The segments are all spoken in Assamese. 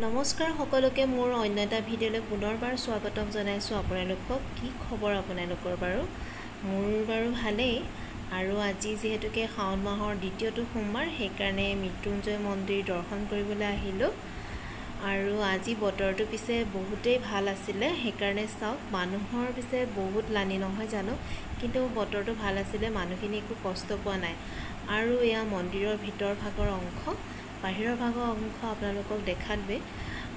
নমস্কাৰ সকলোকে মোৰ অন্য এটা ভিডিঅ'লৈ পুনৰবাৰ স্বাগতম জনাইছোঁ। আপোনালোকক কি খবৰ আপোনালোকৰ বাৰু? মোৰ বাৰু ভালেই। আৰু আজি যিহেতুকে শাওণ মাহৰ দ্বিতীয়টো সোমবাৰ, সেইকাৰণে মৃত্যুঞ্জয় মন্দিৰ দৰ্শন কৰিবলৈ আহিলোঁ। আৰু আজি বতৰটো পিছে বহুতেই ভাল আছিলে, সেইকাৰণে চাওক মানুহৰ পিছে বহুত লানি নহয় জানো, কিন্তু বতৰটো ভাল আছিলে, মানুহখিনি একো কষ্ট পোৱা নাই। আৰু এয়া মন্দিৰৰ ভিতৰ ভাগৰ অংশ, বাহিৰৰ ভাগৰ অংশ আপোনালোকক দেখালোৱেই।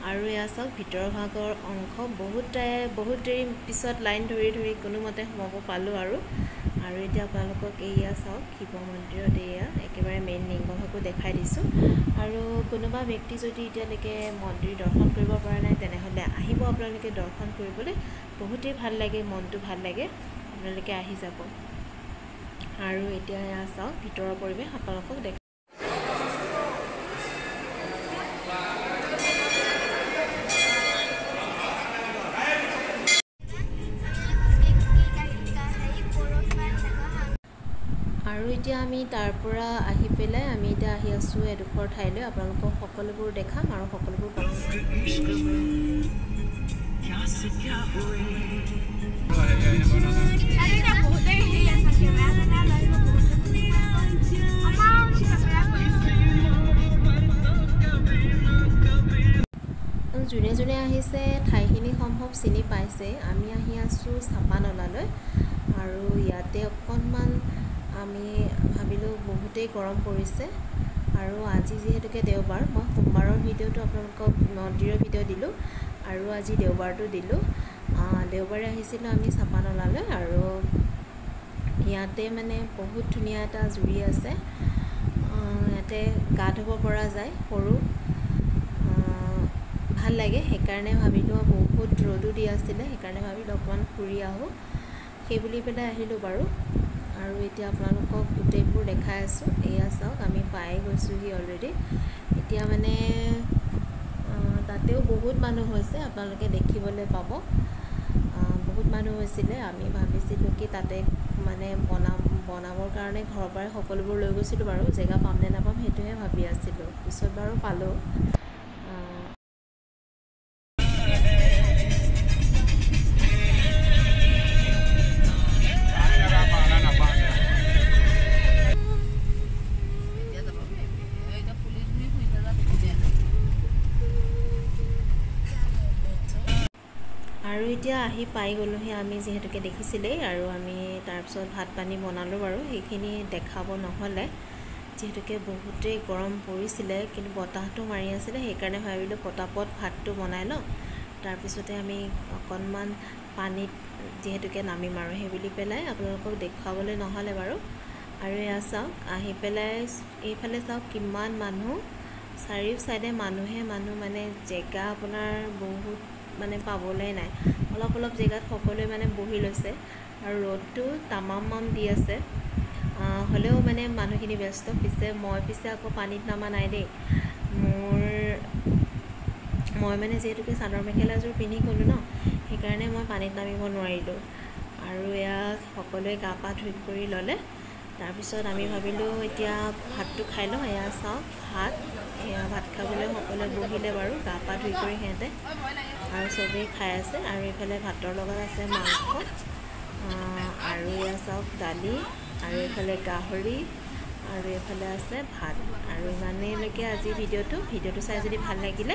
আৰু এয়া চাওক ভিতৰৰ ভাগৰ অংশ, বহুত দেৰি পিছত লাইন ধৰি ধৰি কোনোমতে সোমাব পালোঁ। আৰু আৰু এতিয়া আপোনালোকক এয়া চাওক শিৱ মন্দিৰত এয়া একেবাৰে মেইন লিংগভাগো দেখাই দিছোঁ। আৰু কোনোবা ব্যক্তি যদি এতিয়ালৈকে মন্দিৰ দৰ্শন কৰিব পৰা নাই, তেনেহ'লে আহিব আপোনালোকে দৰ্শন কৰিবলৈ, বহুতেই ভাল লাগে, মনটো ভাল লাগে, আপোনালোকে আহি যাব। আৰু এতিয়া এয়া চাওক ভিতৰৰ পৰিৱেশ আপোনালোকক দেখা। আৰু এতিয়া আমি তাৰ পৰা আহি পেলাই আমি এতিয়া আহি আছোঁ এডোখৰ ঠাইলৈ, আপোনালোকক সকলোবোৰ দেখাম আৰু সকলোবোৰ কম। যোনে যোনে আহিছে ঠাইখিনি সম্ভৱ চিনি পাইছে। আমি আহি আছোঁ চাপানলালৈ। আৰু ইয়াতে অকণমান আমি ভাবিলোঁ বহুতেই গৰম পৰিছে। আৰু আজি যিহেতুকে দেওবাৰ, মই সোমবাৰৰ ভিডিঅ'টো আপোনালোকক মন্দিৰৰ ভিডিঅ' দিলোঁ আৰু আজি দেওবাৰটো দিলোঁ। দেওবাৰে আহিছিলোঁ আমি চাপানলালৈ। আৰু ইয়াতে মানে বহুত ধুনীয়া এটা জুৰি আছে, ইয়াতে গা ধুব পৰা যায়, সৰু ভাল লাগে। সেইকাৰণে ভাবিলোঁ বহুত ৰ'দো দি আছিলে, সেইকাৰণে ভাবিলোঁ অকণমান ফুৰি আহোঁ, সেই বুলি পেলাই আহিলোঁ বাৰু। আৰু এতিয়া আপোনালোকক গোটেইবোৰ দেখাই আছোঁ। এয়া চাওক আমি পাই গৈছোঁহি অলৰেডি। এতিয়া মানে তাতেও বহুত মানুহ হৈছে, আপোনালোকে দেখিবলৈ পাব, বহুত মানুহ হৈছিলে। আমি ভাবিছিলোঁ কি তাতে মানে বনাবৰ কাৰণে ঘৰৰ পৰাই সকলোবোৰ লৈ গৈছিলোঁ বাৰু, জেগা পাম নে নাপাম সেইটোহে ভাবি আছিলোঁ, পিছত বাৰু পালোঁ। আৰু এতিয়া আহি পাই গ'লোহি আমি, যিহেতুকে দেখিছিলেই। আৰু আমি তাৰপিছত ভাত পানী বনালোঁ বাৰু, সেইখিনি দেখাব নহ'লে যিহেতুকে বহুতেই গৰম পৰিছিলে, কিন্তু বতাহটো মাৰি আছিলে, সেইকাৰণে ভাবিলোঁ পটাপট ভাতটো বনাই লওঁ, তাৰপিছতে আমি অকণমান পানীত যিহেতুকে নামিম আৰু সেই বুলি পেলাই আপোনালোকক দেখুৱাবলৈ নহ'লে বাৰু। আৰু এয়া চাওক আহি পেলাই এইফালে চাওক কিমান মানুহ, চাৰিও চাইডে মানুহে মানুহ, মানে জেগা আপোনাৰ বহুত মানে পাবলৈ নাই। অলপ অলপ জেগাত সকলোৱে মানে বহি লৈছে। আৰু ৰ'দটো তামাম দি আছে, হ'লেও মানে মানুহখিনি ব্যস্ত। পিছে মই পিছে আকৌ পানীত নামা নাই দেই, মই মানে যিহেতুকে চাদৰ মেখেলাযোৰ পিন্ধি গ'লোঁ ন, সেইকাৰণে মই পানীত নামিব নোৱাৰিলোঁ। আৰু এয়া সকলোৱে গা পা ধুই কৰি ল'লে। তাৰপিছত আমি ভাবিলোঁ এতিয়া ভাতটো খাই লওঁ। এয়া চাওক ভাত, এয়া ভাত খাবলৈ সকলোৱে বহিলে বাৰু, গা পা ধুই কৰি সিহঁতে আৰু চবেই খাই আছে। আৰু এইফালে ভাতৰ লগত আছে মাংস, আৰু এয়া চাওক দালি, আৰু এইফালে গাহৰি, আৰু এইফালে আছে ভাত। আৰু ইমানেইলৈকে আজি ভিডিঅ'টো চাই যদি ভাল লাগিলে